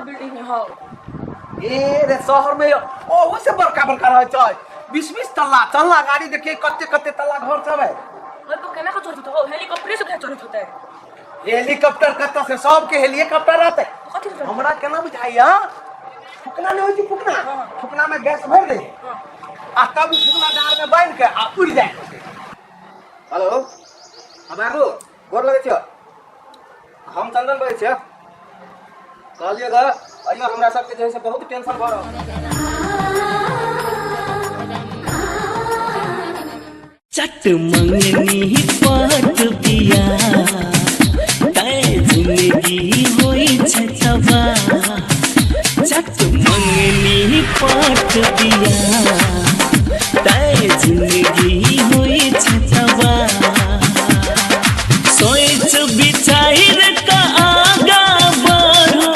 Building है हो। ए रे शहर में ओहू से बड़का बड़का रहै छै, 20-20 तल्ला तल्ला गाड़ी देखिए, कते कते तल्ला घर सब है। ओइ पर केना के चढ़त हो? हेलीकॉप्टर से बुझाइ चढ़त होतै। हेलीकॉप्टर कतऽ से, सबके हेलीकॉप्टर रहतै? तो कथी से चढ़त? हमरा केना बुझाइया, फुकना नहि होइ छै फुकना? हाँ। फुकना में गैस भरि दै हाँ। आ तब उ फुकना डाँर में बान्हि के आ उड़ि जाइ। हेलो, हाँ बाबू, गोर लगै छियौ। हम चंदन बजै छियै। कहलियै ग, अइयो हमरा सबके जे है से बहुत टेंशन भऽ रहल। चट मंगनी पट बिया तै जिंदगी होई छै तबाह। चट मंगनी पट बिया तै जिंदगी होई छै तबाह। सोच विचार का आगा बढ़ो,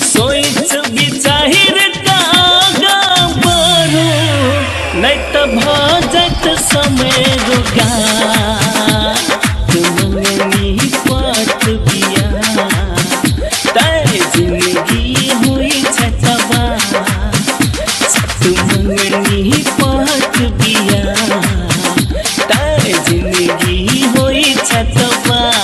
सोच विचार का आगा बढ़ो, नहीं तो भऽ जायत समय रोगा। मंगनी पट बिया तै जिंदगी होई छै तबाह। मंगनी पट बिया तै जिंदगी होई छै तबाह।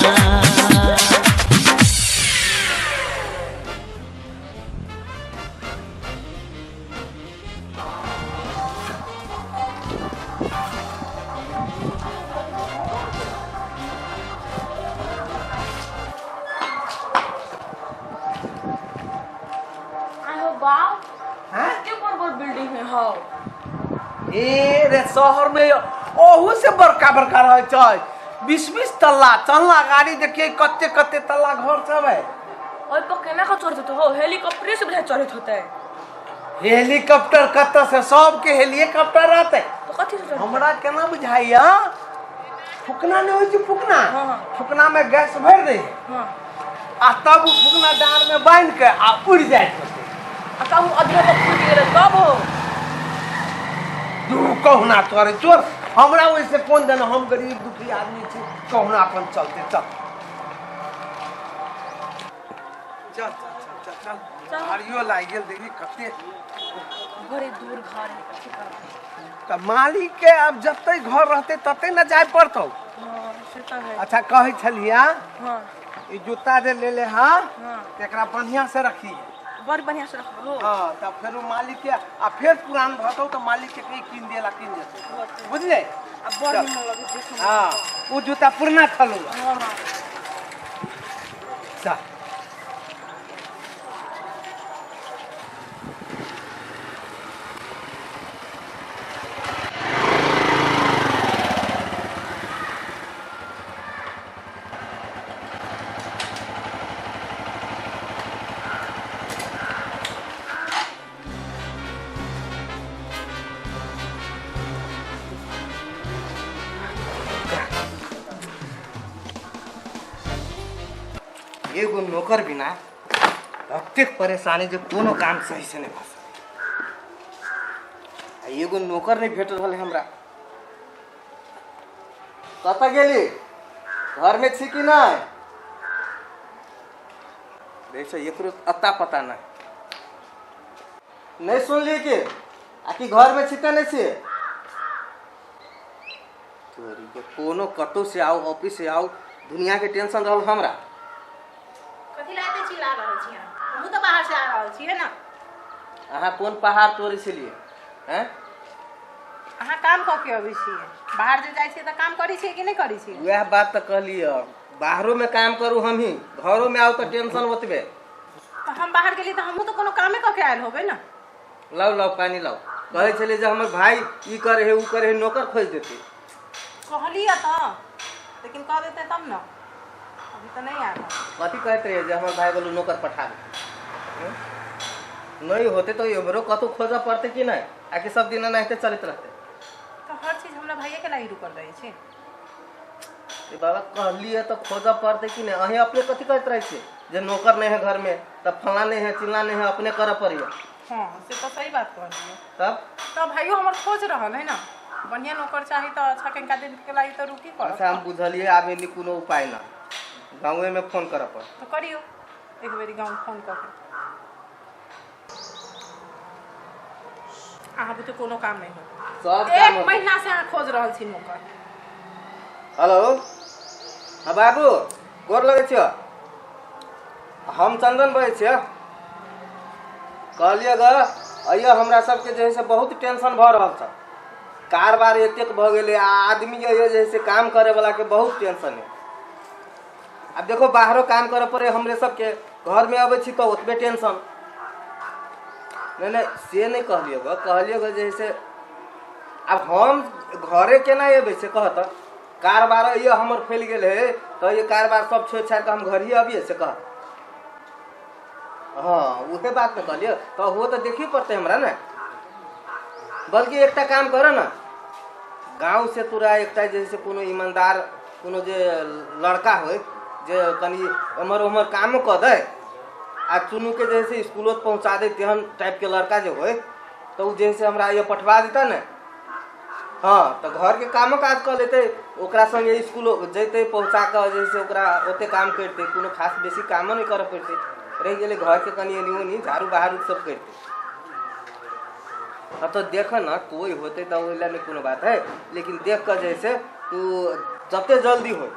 आय हो बाप, हैं? कते बड़ बड़ बिल्डिंग है हो। ए रे शहर में ओहू से बड़का बड़का रहै छै, 20-20 तल्ला तल्ला गाड़ी देखिए, कते कते तल्ला घर सब है। ओइ पर केना के चढ़त हो? हेलीकॉप्टर से बुझाइ चढ़त होतै। हेलीकॉप्टर कतऽ से, सबके हेलीकॉप्टर रहतै? तो कथी से चढ़त? हमरा केना बुझाइया, फुकना नहि होइ छै फुकना? हाँ। फुकना में गैस भरि दै हाँ। आ तब उ फुकना डाँर में बान्हि के आ उड़ि जाइ होतै। आ तब उ अधरे पर फूटि गेलै तब हो? दू कहुना तोरे चोर, हमरा ओहिसे कोन देना, हम गरीब दुखी आदमी छी, कहुना अपन चलते। चल चल चल चल चल चल। चल। हरियो लागि गेल, देखी कते बड़े दूर घर है, कथी करबै? तऽ मालिक के आब जते घर रहते तते ने जाय पड़तौ। हाँ, से तऽ है। अच्छा, कहै छलिया, हाँ। ई जूता जे लेले हाँ, हाँ। एकरा बढ़िया से रखी। बड़ बढ़िया से रखबो। हाँ, तब फेर उ मालिक के आ फेर पुरान भतौ तऽ मालिक के कहीं कीन देला, कीन जेतौ, बुझले? आ बड़ चल। निमन लगे देखै में। हाँ, उ जूता पुरना छलौ। हाँ हाँ। चल। एगो नौकर बिना एतेक परेशानी जे कोनो काम सही से नहि भऽ सकै। आ एगो नौकर नहि भेट रहल है हमरा। कतऽ गेली? घरमे छी कि नहि? देख छै, एकरो अता पता नहि। नहि सुनलियै कि आ कि घरमे छी तऽ नहि छियै? तोरी के, कोनो कतौ से आउ, ऑफिस से आउ, दुनिया के टेंशन रहल हमरा। कथी लए एते चिल्ला रहल छी अहाँ? हमहूँ तऽ बाहर से आ रहल छियै ने। अहाँ कोन पहाड़ तोड़ै छलियै हैं? अहाँ काम कऽ के अबै छियै, बाहर जे जाइ छियै तऽ काम करै छियै कि नहि करै छियै? वएह बात तऽ कहलियै, बाहरो में काम करू हमही, घरो में आउ तऽ टेंशन ओतबे। तऽ हम बाहर गेलियै तऽ हमहूँ तऽ कोनो कामे कऽ के आयल होबै ने। लाउ लाउ, पानी लाउ। कहै छलियै जे हमर भाय ई करे है, उ करे है, नौकर खोजि देतै। कहलियै तऽ, लेकिन कह देतै तब ने, अभी तऽ नहि आयल। कथी कहैत रहियै जे हमर भाय बोलू नौकर पठा देतै? नहि होतै तऽ एम्हरो कतहु खोजऽ पड़तै कि नहि, आकि सब दिन एनाहिते चलैत रहतै? तऽ हर चीज हमरा भाइये के लागि रुकल रहै छै? ए बाबा, कहलियै तऽ खोजऽ पड़तै कि नहि? अहीं अपने कथी कहैत रहै छियै जे नौकर नहि है घरमे तऽ फलाँ नहि है, चिल्लाँ नहि है, अपने करऽ पड़ैया। हाँ, से तऽ सही बात कहलियै। तब? तऽ भाइयो हमर खोज रहल है ने, बढ़िया नौकर चाही तऽ अच्छा कनिका दिन के लागि तऽ रुकी पड़त। अच्छा, हम बुझलियै, आब एनी कोनो उपाय ना, गाँवेमे फोन करऽ पड़त। तऽ करियौ, एक बेरी गाँव फोन कऽ के। अहाँ बुते कोनो काम नहीं होत। सब काम एक महीना से अहाँ खोज रहल छी नौकर। हेलो, हाँ बाबू, गोर लगै छियौ। हम चंदन बजै छियै। कहलियै ग, अइयो हमरा सबके जे है से बहुत टेंशन भऽ रहल छै। कारबार एतेक भऽ गेलै आ आदमी जे है से काम करे वाला के बहुत टेंशन है। आब देखो बाहरो काम करे पड़े हमरे सबके, घर में अबै छी तऽ ओतबे टेंशन। नहीं नहीं से नहीं कहलियै ग, कहलियै ग जे है से आब हम घरे केना एबै से कह तऽ। कारबार ये हमर फैल गेल है तऽ ये कारबार सब छोड़ि छाड़ि कऽ हम घर ही अबियै से कह। हाँ उहे बात ने कहलियै, तऽ वो तऽ देखही पड़तै हमरा ने। बल्कि एकटा काम कर ने, गाँव से तोरा एकटा जे से कोनो ईमानदार कोनो जे लड़का होय जे कनि एम्हर ओम्हर कामो कऽ दै आ चुनू के जे से स्कूलो पहुँचा दे, तेहन टाइप के लड़का जे होय तऽ ओ जे से हमरा ये पठवा देता ने। हाँ तऽ घर के कामो काज कऽ लेतै, ओकरा संगे स्कूलो जैतै पहुँचा कऽ जे से ओकरा ओते काम करितै, कोनो खास बेसी कामो नहि करऽ पड़तै। रहि गेलै घर के कनि एनी ओनी झाड़ू बहारू सब करितै। हाँ तो देख न कोई होते तऽ ओहि लए नहि कोनो बात है, लेकिन देख कऽ जे से तू जते जल्दी हो।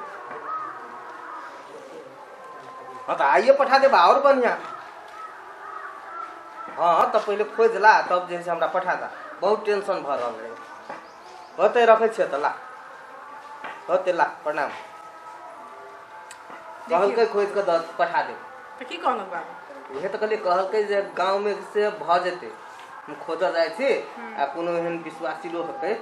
हाँ तो आइए पठा देबा और बढ़िया। हाँ तऽ पहिले खोजि ला तब जे से हमरा पठा दा, बहुत टेंशन भऽ रहल रहै। होतै रखै छियै तऽ ला, होतै ला, प्रणाम। कहलकै खोजि कऽ दऽ पठा देब। तऽ की कहलक बाबू? उहे तऽ कहलियै, कहलकै जे गाँवमे से भऽ जेतै, हम खोजऽ जाइ छी आ कोनो एहन विश्वासी लोक हेतै।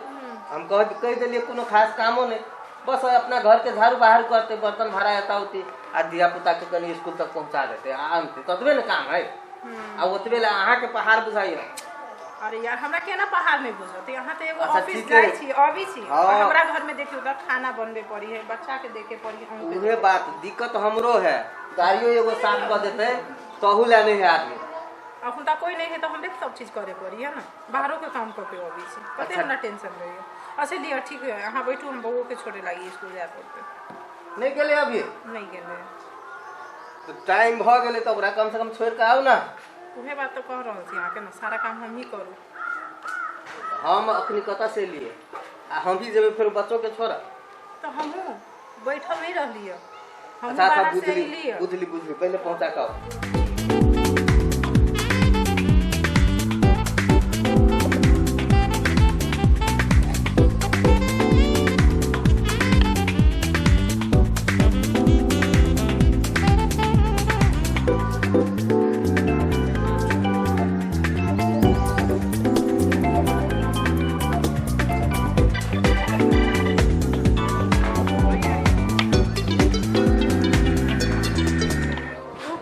हम कह कहि देलियै कोनो खास कामो नहि, बस अपना घरके झाड़ू बहारू करतै, बर्तन भाड़ा एता उती आ धिया पुताके कनि स्कूल तक पहुँचा देतै आ आनतै, ततबे ने काम है। आ ओतबे लए अहाँके पहाड़ बुझाइए। अरे यार हमरा केना पहाड़ नहीं बुझत, यहाँ तो एगो अच्छा, ऑफिस ठीक जाइ है। छी अबै छी। हाँ। और हमरा घर में देखियो तऽ खाना बनबे पड़ी है, बच्चा के देखे पड़ी है, अहूँ के। उहे बात दिक्कत हमरो है, गाड़ियो एगो साफ कऽ देतै तहू लए नहि है आदमी। अखन तक कोई नहीं है तो हमरे सब चीज करे पड़ी है ना, बाहरों के काम करके अबै छी, कते अच्छा। हमरा टेंशन रही। अच्छा लिअ ठीक है, अहाँ बैठू, हम बउओ के छोड़े लागी स्कूल जाय पड़तै। नहि गेलै अभी? नहीं गेलै। तऽ टाइम भऽ गेलै तऽ ओकरा कम से कम छोड़ि कऽ आउ ने। उहे बात तऽ कह रहल छी अहाँके ने, सारा काम हमही करू। हम अखनी कतऽ से एलियै आ हम भी जेबै फेर बच्चो के छोड़ऽ। तऽ हमहूँ बैठल नहीं रहलियै, हमहूँ अच्छा अच्छा बाहर से बुझली अयलियै। बुझली बुझली, पहिले पहुँचा कऽ आउ।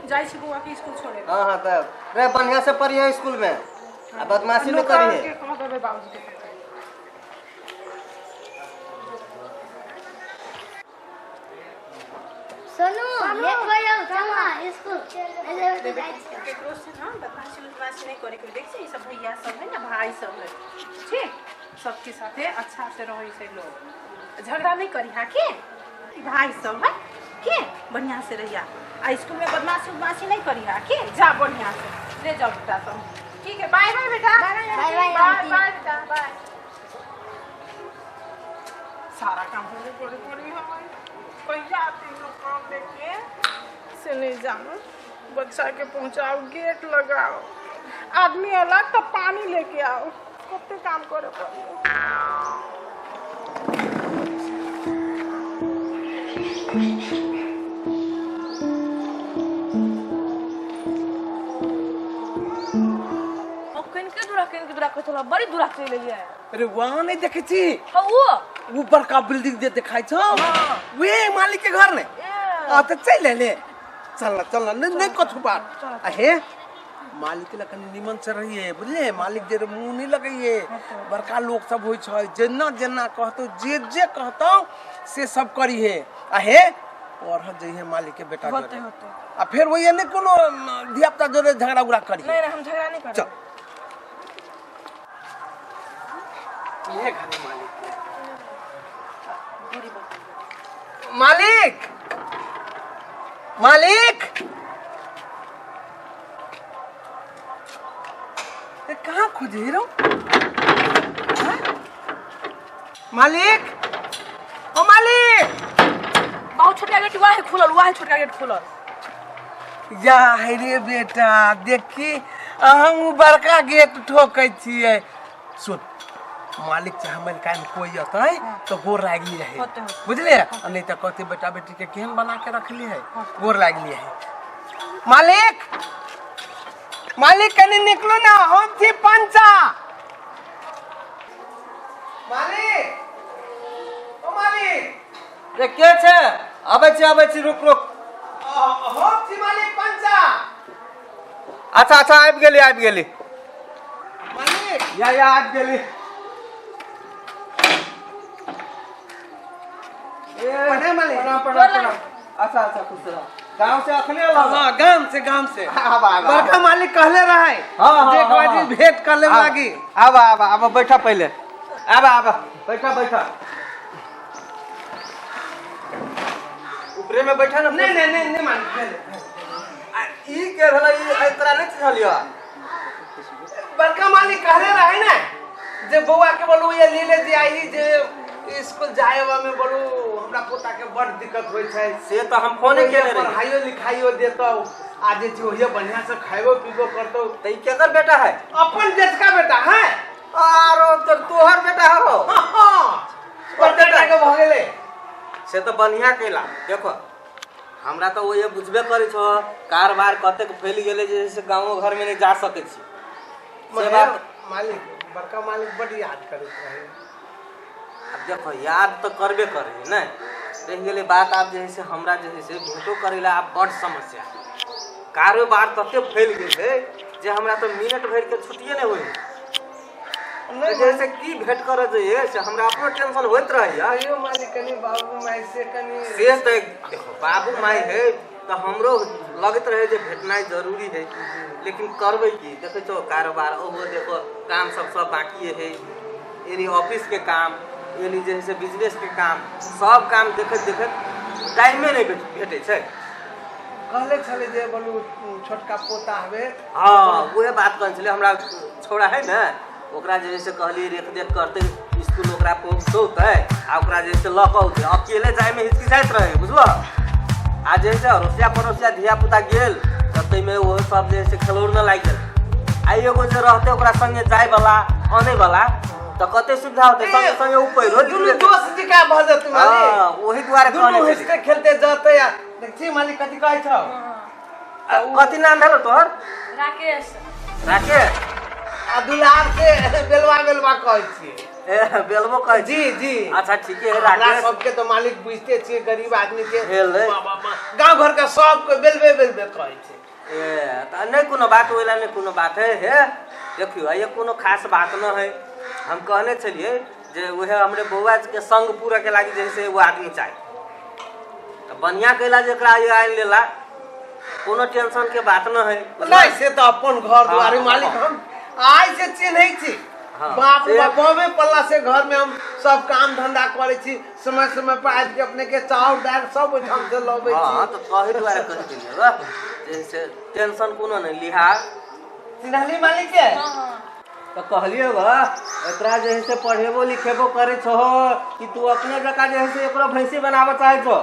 जाइ छी बौआ के स्कूल छोड़े। हाँ हाँ तब रे बढ़िया से पढ़िए स्कूल में आ बदमाशी नहीं करिए। के कह देबै बाबूजी के। सोनू लेट भयो, चल न स्कूल। नहीं जेबै तऽ जाइ छियौ। केकरो से ना बदमाशी उदमाशी नहीं करे के, देख छी ई सब भैया सब है ना, भाई सब है, ठीक सबके साथे अच्छा से रहै छै लोग, झगड़ा नहीं करी हा के भाई सब है के, बढ़िया से रहिया आ स्कूल में बदमाशी उदमाशी नहीं करी हा के, जा बढ़िया से ले जाओ बेटा तुम। ठीक है, बाय बाय बेटा। Bye bye bye aunty. Bye बेटा बाय। सारा काम होने पड़े पड़ी हमारे, कहिया आते लोग काम लेके से नहीं जानो, बच्चा के पहुंचाओ, गेट लगाओ, आदमी अलग तो पानी लेके आओ, कते काम करे पड़ी। ओ कनिके दूरा कनिके दूरा कहै छलहुँ, बड़ी दूरा चलि एलियै। अरे वहाँ नहीं देखे छी? हाँ, ओ वो बड़का बिल्डिंग जे देखाइ छौ वे मालिक के घर ने। ए। आ तऽ चलि एले, चल ना चल ना, नहीं नहीं कथू बात। आ हे मालिक लग कनि निमन से रहिए बुझलिए, मालिक जे मुँह नहीं लगैए, बड़का लोग सब होइ छै, जेना जेना कहतौ जे जे कहतौ से सब करिहे। आ हे और जइहे मालिक के बेटा होते जोरे। होते। आ फेर वही नहीं कोनो धिया पुता जोरे झगड़ा उगड़ा करिहे। नहीं नहीं हम झगड़ा नहीं करब। चल इहे घर है मालिक के। मालिक मालिक कहाँ खोजे रहो हाँ? मालिक, ओ मालिक। बहुत छोटका गेट वहाँ है खुलल, वहाँ है छोटका गेट खुलल। या हे रे बेटा, देखी हम उ बड़का गेट ठोकै छियै। सुन मालिक चाहे मलिकाइन कोई अतै तो गोर लागली रहे। होते, होते। बुझलिए? आ नहीं तो कहते बेटा बेटी के केहन बना के रखली है। गोर लागली है। मालिक, मालिक कनी निकलो ना, हम छी पंचा। मालिक, ओ मालिक। रे के छै? अबै छी, अबै छी, रुक रुक। हम छी मालिक पंचा। अच्छा अच्छा, आबि गेली, आबि गेली। मालिक। या या, आबि गेली। ए, प्रणाम मालिक। प्रणाम प्रणाम प्रणाम। अच्छा अच्छा, खुश रह। गाँव से अखने एलहुँ? हाँ, गाम से, गाम से। आब आब। बड़का मालिक कहले रहे हाँ, जे एक हाँ, बार हाँ। भेंट कर ले लागी। आब आब आब, बैठा पहिले। आब आब, बैठा बैठा, ऊपरे में बैठा ना। नहीं नहीं नहीं नहीं मालिक, नहीं, नहीं। आ, ई के भेलै? ई एकरा नहि चिन्हलियो? बड़का मालिक कहले रहे ना जे बौआ के बोलू ये ले ले जे आई जे स्कूल जाए में बोलू हमरा पोता के बड़ दिक्कत होइ छै। से तऽ हम फोने केने रही। पढ़ाइयो लिखाइयो देतौ आ जे छै ओहिये बढ़िया से खाइबो पीबो करतौ। तऽ ई केकर बेटा है? अपन जेठका बेटा है। आरो तो तोहर बेटा हो? हाँ, बड़का टा के भऽ गेलै। से तऽ बढ़िया केला। देखो, हमरा तऽ ओहे बुझबे करै छौ, कारबार कतेक फैल गेलै जे से गाँवो घरमे नहि जा सकै छी, से बात। मालिक, बड़का मालिक बड याद करैत रहे। आब देखो, याद तऽ करबे करै है ने। रहि गेलै बात आब जे है से हमरा जे है से भेंटो करै लए आब बड समस्या। कारोबार तते फैल गेल है जे हमरा तऽ मिनट भरिके छुट्टिए नहि होइ है। नहि। जे से की भेंट करऽ जइए से हमरा अपनो टेंशन होइत रहैया। आइयो मालिक, कनि बाबू माय से कनि से तऽ देखो, बाबू माय है तऽ हमरो लगैत रहै जे भेटनाइ जरूरी है, लेकिन करबै की? देखै छौ कारोबार, ओहो देखो काम सब सब बाकिए है। एनी ऑफिस के काम, एनी जे है से बिजनेस के काम, सब काम देखैत देखैत टाइमे नहि भेटै छै। कहले छलै जे बोलू छोटका पोता हवे। हँ, उहे बात कहै छलै। हमरा छौड़ा है ने, ओकरा जे है से कहलियै रेख देख करतै, स्कूल ओकरा पहुँचौतै आ ओकरा जे है से लऽ कऽ औतै। अकेले जायमे हिचकिचाइत रहै, बुझलह? आ जे है से अड़ोसिया पड़ोसिया धिया पुता गेल तऽ ताहिमे ओहो सब जे है से खेलौड़ लागि गेल। आ एगो जे रहतै ओकरा संगे जायवला अनैवला तऽ कते सुविधा होतै, संगे संगे ओ पढ़ियो लिख दुनू लेतै। दोस्त जकाँ भऽ जेतै मालिक। हँ, ओही दुआरे दुनू कहने छलियै। हँसते खेलते जतै। आ देखছি मालिक कथी कहै छौ। आ, कथी नाम भेलो तोहर? राकेश। राकेश। आ दुलार से बेलवा बेलवा कहै छियै। ए, बेलबो कहै छी? जी जी। अच्छा, ठीके है। हमरा राकेश। सबके तऽ मालिक बुझते छियै, गरीब आदमी के भेलै। गाँव घर के सबके बेलबे बेलबे कहै छै। ए, तऽ नहि कोनो बात, ओहि लए नहि कोनो बात है। हे देखियौ, ये कोनो खास बात न है। हम कहने छलियै जे उहे हमरे बौआ के संग पूरा के लागी जे है से एगो आदमी चाही, तऽ बढ़िया कैला जे एकरा ये आनि लेला। कोनो टेंशन के बात न है। नहीं, से तऽ अपन घर दुआरे मालिक, हम आइ से चिन्है छी। बाप रे बाप, बमे पल्ला से घर में हम सब काम धंधा करै छी। समय समय पर आबि के अपने के चाउर दालि सब ओहिठाम से लबै हाँ छी। तऽ कही दुआरे कहि देलियै बा जे से टेंशन कोनो नहि लिहा। चिन्हली मालिक के? तऽ कहलियै बा, एकरा जे है से पढ़ेबो लिखेबो करै छहो कि तू अपने जकाँ जे है से एकरो भैंसी बनाबऽ चाहै छहो?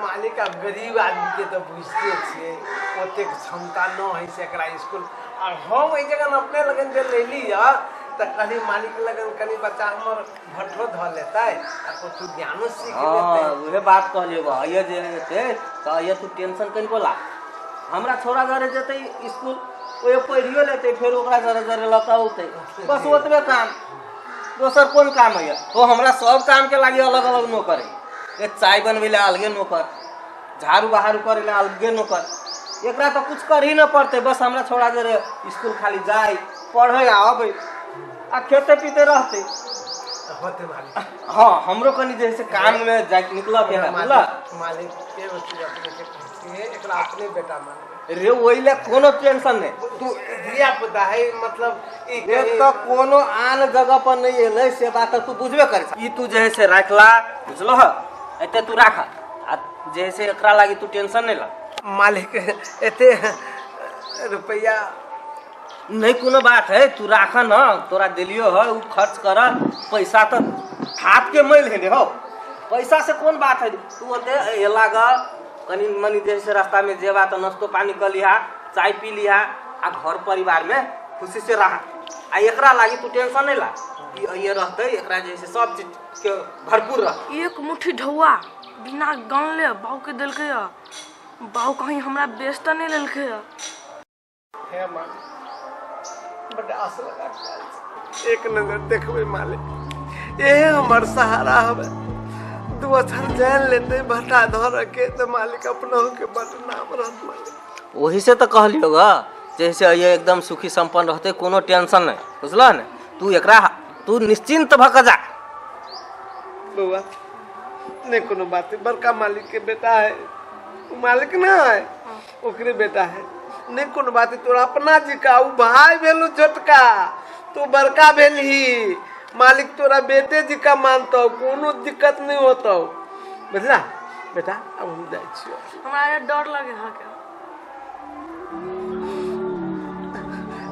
मालिक, आब गरीब आदमी के तऽ बुझते छियै, ओतेक क्षमता न है से एकरा स्कूल। आ हम एहि जगह अपने लगन जे लेली यऽ तऽ कहली मालिक लगन कनि बच्चा हमर भट्ठो धऽ लेतै आ कतहु ज्ञानो सीख लेतै। उहे बात कहलियै बा। ये जे हेतै तऽ ये तू टेंशन कनिको ला। हमरा छोड़ा जरे जेतै स्कूल, ओहे पढ़ियो लेतै, फेर ओकरा जरे जरे लऽ कऽ औतै, बस ओतबे काम, दोसर कोन काम है? ओ हमरा सब काम के लागी अलग अलग नौकर है। एक चाय बनबै लए अलगे नौकर, झाड़ू बहारू करै लए अलगे नौकर। एकरा तऽ कुछ कर ही न पड़तै। बस हमरा छोड़ा जरे स्कूल खाली जाय, पढ़ै आ अबै आ खेते पीते रहतै। होतै मालिक। हाँ, हमरो कनि जे है से काम में जाय निकलऽ के है, बुझलऽ? मालिक, एगो चीज अपने के कहै छियै, एकरा अपने बेटा मानबै। रे, ओहि लए कोनो टेंशन नहि। तू धिया पुता है, मतलब ई रे तऽ कोनो आन जगह पर नहि एलै, से बात तऽ तू बुझबे करै छ। ई तू जे है से राखला, बुझलह? एते तू राख आ जे है से एकरा लागी तू टेंशन नहि ल। मालिक, एते रुपैआ नहीं कोनो बात है, तू राख न, तोरा देलियो है उ खर्च कर। पैसा तो हाथ के मैल है ने हो, पैसा से कोन बात है। तू ओते एला ग कनी मनी जैसे रास्ता में जेबा तो नाश्तो पानी कर लिहा, चाय पी लिहा आ घर परिवार में खुशी से रहा। आ एकरा लागी तू टेंशन नहीं ला, ये रहते एकरा जैसे सब चीज के भरपूर रह। एक मुट्ठी ढौआ बिना गनले बाऊ के देलकै है, बाऊ कहीं हमरा बेच तऽ नहीं लेलकै है। हे मालिक, बड आस लगा के आयल छी। एक नजर देखबै मालिक, इहे हमर सहारा हवे। दू अक्षर जान लेते भट्टा धर के तो मालिक अपनहु के बड नाम रहत मालिक। वही से तो कहलियो ग, जैसे ये एकदम सुखी संपन्न रहते, कोनो टेंशन नहीं, बुझल ने। तू एकरा तू निश्चिंत भऽ के जा। बउआ नहीं कोनो बात है, बड़का मालिक के बेटा है, उ मालिक ना है ओकरे बेटा है, नहीं कोनो बात है। तोरा अपना जी का उ भाई भेलू छोटका, तू बड़का भेलही, मालिक तोरा बेटे जी का मानतो, कोनो दिक्कत नहीं होतो, बुझला बेटा। अब हम जाइ छियो। हमरा ये डर लगे है के।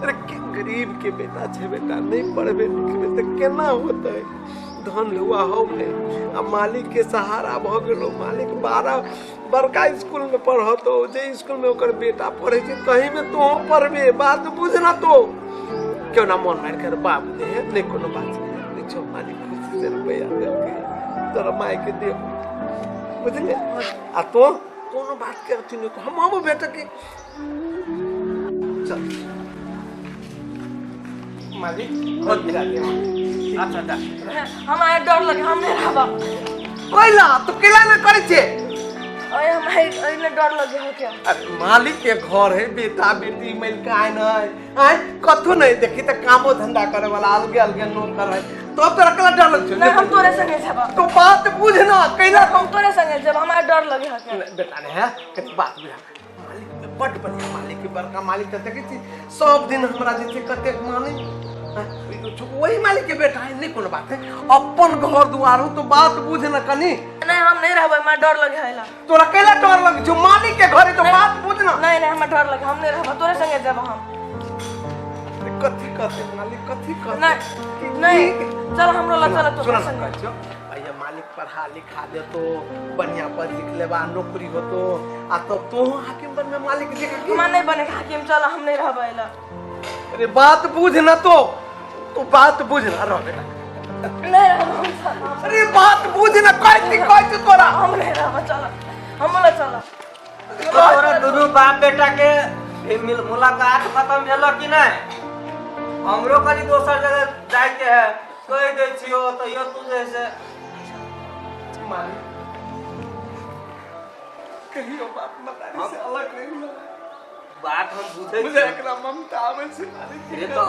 अरे गरीब के बेटा छे बेटा, नहीं पढ़बे लिखबे तो केना होतै? धन हुआ हम नहीं, आ मालिक के सहारा भ गेलो। मालिक 12 बड़का स्कूल में पढ़तो, जे स्कूल में ओकर बेटा पढ़े छै तही में तो पढ़बे, बात बुझना तो क्यों ना मन मार कर बाप दे है, नहीं कोनो बात नहीं छो। मालिक खुशी से रुपया देलकै, तोरा माय के दे, बुझले। आ तो कोनो बात के अथी नहीं, हम बेटा के चल मालिक बहुत बिरा दिया। अच्छा जा। हमरा डर लगे, हम नहीं रहब। कैला तू कैला ने करै छे? ओए हमरा एने डर लगे है के। अरे मालिक के घर है, बेटा बेटी मिल के आए न आए कथू नहीं देखी त कामो धंधा करे वाला अलगे अलगे नौकर है, तो तोरा कैला डर लगे छौ? नहीं हम तोरे संगे जेब। तो बात बुझ ना कैला हम तोरे संगे जेब, हमरा डर लगे है के। बेटा ने है कथी बात बुझा। मालिक बड बढ़िया मालिक के बड़का मालिक त देखै छी सब दिन हमरा जे छै कतेक माने वही मालिक के बेटा है, नहीं कोनो बात है। अपन घर दुआर हो तो बात बुझ न कनी। नहीं हम नहीं रहबै, हमरा डर लगे है ला। तोरा कैला डर लगे छौ? मालिक के घर है तो बात बुझ न। नहीं नहीं हमरा डर लगे, हम नहीं रहबै, तोरे संगे जेब हम। कथी कहते मालिक, कथी कहते? नहीं नहीं चल हमरो ला चल तोरे सुन संगे। कहै छियौ, भैया मालिक पढ़ा लिखा देतो, बढ़िया पढ़ लिख लेबा, नौकरी होतो, आ तब तो हाकिम बनबे मालिक जी के। हमरा नहीं बने हाकिम, चल हम नहीं रहबै ला। अरे बात बुझ न तो, तू बात बुझ न रह बेटा। नहीं रहब हम, चल। अरे बात बुझ न, कहती कहती तोरा हम नहीं रहब, चल हम ला चल। तोरा दुनू बाप बेटा के मुलाकात खत्म भेलो कि नहीं? हमरो कनी दोसर जगह जाय के है, कह दै छियो तो यो तू जैसे मालिक कहियो बाप मतारी से अलग नहीं हुआ। बात हम बुझै मुझे एकरा ममता आबै छै मालिक। ये तो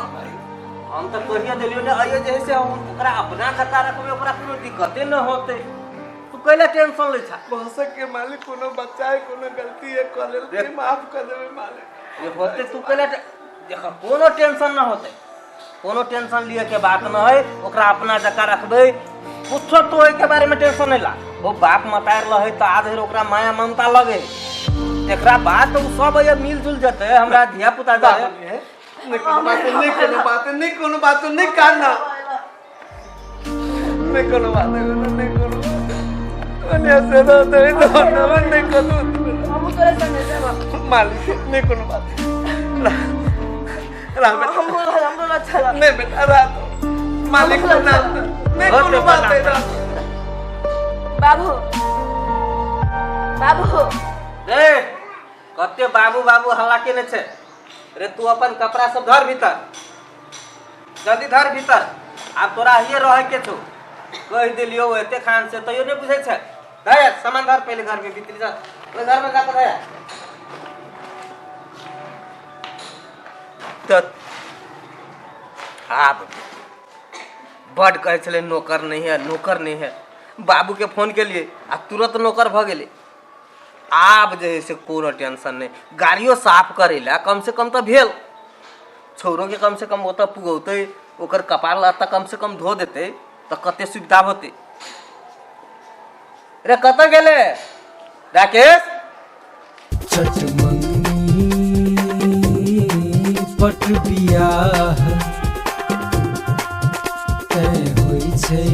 हम तो कहियो देलियो ने अइयो जे से हम ओकरा अपना जका रखबै, ओकरा कोनो दिक्कते न होतै, तू कैला टेंशन लै छा? भऽ सके मालिक कोनो बच्चा है कोनो गलती है कऽ लेल माफ कर देबै मालिक। ये होते तू कैला देख कोनो टेंशन न होतै, कोनो टेंशन लिए के बात न है, ओकरा अपना जका रखबै, कुछो तो ओहि के बारे में टेंशन नहीं ला। वो बाप मतार रहे तो आज ओकरा माया ममता लगे, एकरा बाद तो सब ये मिलजुल जते, हमरा धिया पुता जाए। नहीं कोनो बात नहीं, कोनो बात नहीं, कोनो बात नहीं काना, नहीं कोनो बात नहीं, नहीं कोनो अन्य से रहते तो नहीं कोनो। हम तोरे संगे जेब मालिक नहीं कोनो बात राम बेटा, हमरो ला चल। नहीं बेटा रात मालिक प्रणाम, नहीं कोनो बात है। बाबू बाबू रे कते बाबू बाबू हल्ला केने छे रे? तू अपन कपड़ा सब धर भीतर, जल्दी धर भीतर, आब तोरा हिये रहे के छौ। कह देलियो एते खान से तैयो नहीं बुझै छै। धर सामान धर पहले घर में भीतर जा, ओइ घर में जाके धर। तो आब बड कहै छलै नौकर नहीं है, नौकर नहीं है, बाबू के फोन के लिए आ तुरंत नौकर भ गेलै। आब जे है से कोनो टेंशन नहीं, गाड़ियो साफ करै ला कम से कम तऽ भेल छौरो के कम से कम ओतऽ पुगौतै, ओकर कपार लत्ता कम से कम धो देतै तऽ कते सुविधा होतै। रे कतऽ गेलै राकेश? चटमंगनी पट बियाह तैं होइ छै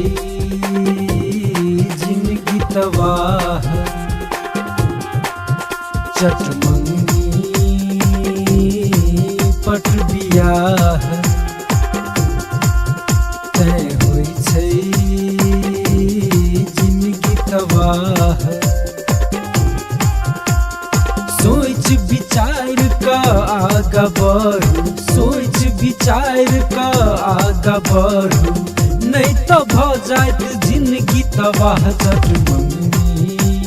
जिनगी तबाह। चटमंगनी पट बियाह तैं होइ छै जिनगी तबाह। सोच विचार क आगा बढ़ू, सोच विचार क आगा बढ़ू, नहीं तो भ जायत जिनगी तबाह। चट मंगनी